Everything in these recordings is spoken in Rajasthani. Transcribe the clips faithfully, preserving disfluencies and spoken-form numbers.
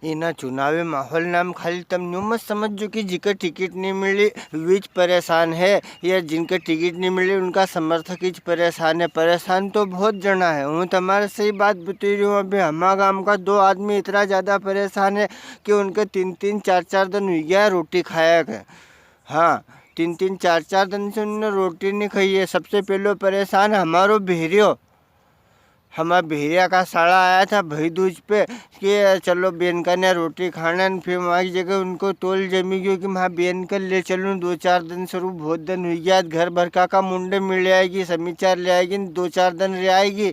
इना चुनावी माहौल नाम खाली तम न्यू मत समझो कि जिके टिकट नी मिली, वीज परेशान है, या जिनके टिकट नी मिली, उनका समर्थक हीज परेशान है। परेशान तो बहुत जना है। हूँ तमारे सही बात बतई रियो हूँ, अभी हमा गाम का दो आदमी इतना ज्यादा परेशान है कि उनके तीन तीन चार चार दिन हुई गया रोटी खाया के। हाँ, तीन तीन चार चार दिन से उनने रोटी नी खाई है। सबसे पहलो परेशान हमारो भेरियो। हमारा भेरिया का साला आया था भाई दूज पे कि चलो बेन का ने रोटी खाना, न फिर वहाँ की जगह उनको तोल जमी गयो कि मैं बेन का ले चलूँ दो चार दिन सरू, बहुत दिन हुई गया, घर भर का, का मुंडे मिल आएगी, समीचार ले आएगी, दो चार दिन रह आएगी।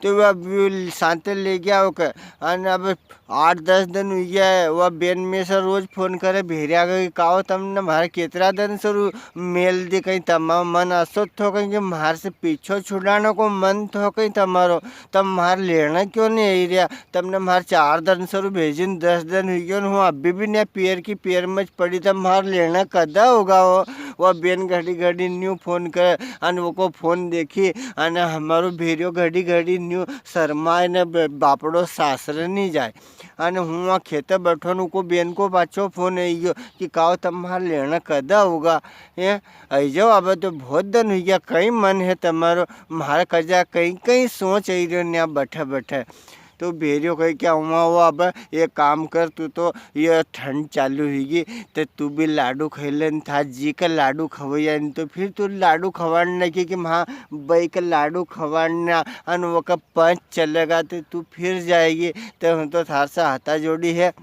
तो वो अब वो सांते ले गया ओके। अन अब आठ दस दिन हुई गया है, वो बेन में से रोज फोन करे भेरिया के, "काओ तमने म्हारे केतरा दिन सरू मेल दी, कहीं तमारो मन असो थो, कहीं कि म्हारे से पीछो छुड़ाने को मन थो कहीं तमारो, तम म्हारे लेने क्यों नहीं आई रिया? तमने म्हारे चार दिन सरू भेजी न दस दिन हुई गयो न, हूँ अभी भी ने पियर की पियर में ज पड़ी, तम म्हारे लेने कदा होगा हो?" वो बेन घड़ी घड़ी न्यू फोन करे, अन वो को फोन देखी, अन हमारो भेरियो घड़ी घड़ी न्यू शर्माए ने ब-, बापड़ो सासरे नहीं जाए। अने हूँ वहाँ खेते बैठो न, उको बेन को पाछो फोन आई गयो कि "काओ तम म्हारे लेने कदा होगा? हैं, आई जाओ, अब तो बहुत दिन हुई गया, कई मन है तमारो, म्हारे कजा कई कई सोच आई रह्यो न्या बैठे बैठे।" तो भेरियो कहे क्या हुआ, वो अब एक काम कर, तू तो ये ठंड चालू हुईगी, ते तू भी लाडू खाई ले न, था जी का लाडू खवैया, नहीं तो फिर तू लाडू खवाड़ना की, कि म्हा बई का लाडू खवाड़ना, अन वो का पंच चलेगा तो तू फिर जाएगी। तो हम तो थार से हाथा जोड़ी है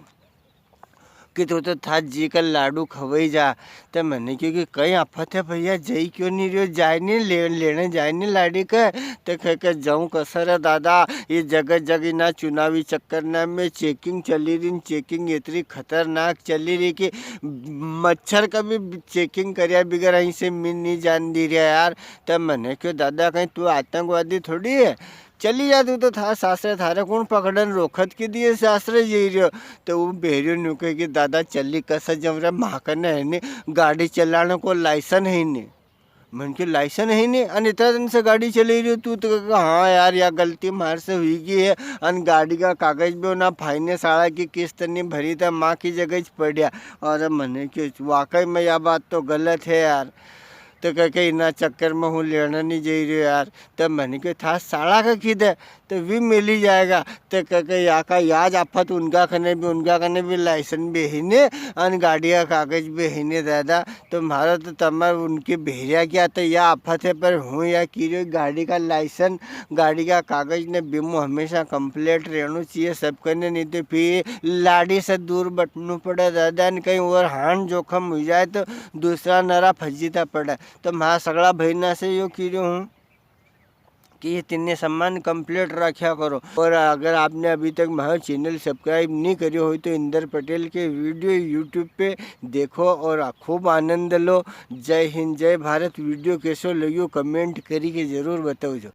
कि तू तो थार जी का लाडू खवाई जा। तो मैंने क्यों कि कई आफत है भैया, जई क्यों नहीं रह्यो, जाए नहीं ले, लेने जाए नहीं लाड़ी के। तो कह के जाऊँ कसर है दादा, ये जगह जगह ना चुनावी चक्कर ना में चेकिंग चली रही, चेकिंग इतनी खतरनाक चली रही कि मच्छर का भी चेकिंग करिया बिगर अहीं से मिल नहीं जान दी रहा यार। तो मैंने क्यों दादा, कहीं तू आतंकवादी थोड़ी है, चली जा तू तो थार सासरे, थारे कौन पकड़न रोकत के दिए सासरे जई रह्यो। तो वो भेरियो न्यू कहे कि "दादा चली कसा जम रहा, म्हा कने है नी गाड़ी चलाने को लाइसेंस है नी।" मन के लाइसेंस है नी, अन इतना दिन से गाड़ी चले रही तू तो कहे, "हाँ यार, या गलती मार से हुई गई है, अन गाड़ी का कागज भी ना फाइनेंस वाला की किस्त नहीं भरी था, माँ की जगह ज पड़िया।" और मैंने क्यों वाकई में या बात तो गलत है यार। तो कह के इना चक्कर में हूँ लेने नहीं जई रह्यो यार। तो मैंने कहा, "था साला का खीदे, तो भी मिली जाएगा।" तो कह के या का याज आफत उनका कने भी, उनका कने भी लाइसेंस भी है ने, अन गाड़ी का कागज भी है ने दादा। तो म्हारा तो तमार उनके भेरिया क्या तो या आफत है, पर हूँ या की रह्यो गाड़ी का लाइसेंस, गाड़ी का कागज ने बीमो हमेशा कंप्लीट रहनो चाहिए सब कने, नहीं तो फिर लाड़ी से दूर बटनो पड़े दादा, ने कहीं और हान जोखम हुई जाए तो दूसरा नरा फजीता पड़े। तो म्हारा सगला भाई ना से यो की रह्यो हूँ कि ये तीनों सामान कंप्लीट रखा करो। और अगर आपने अभी तक म्हारो चैनल सब्सक्राइब नहीं करियो हो तो इंदर पटेल के वीडियो YouTube पे देखो और खूब आनंद लो। जय हिंद, जय भारत। वीडियो कैसो लग्यो कमेंट करी के जरूर बताओ जो।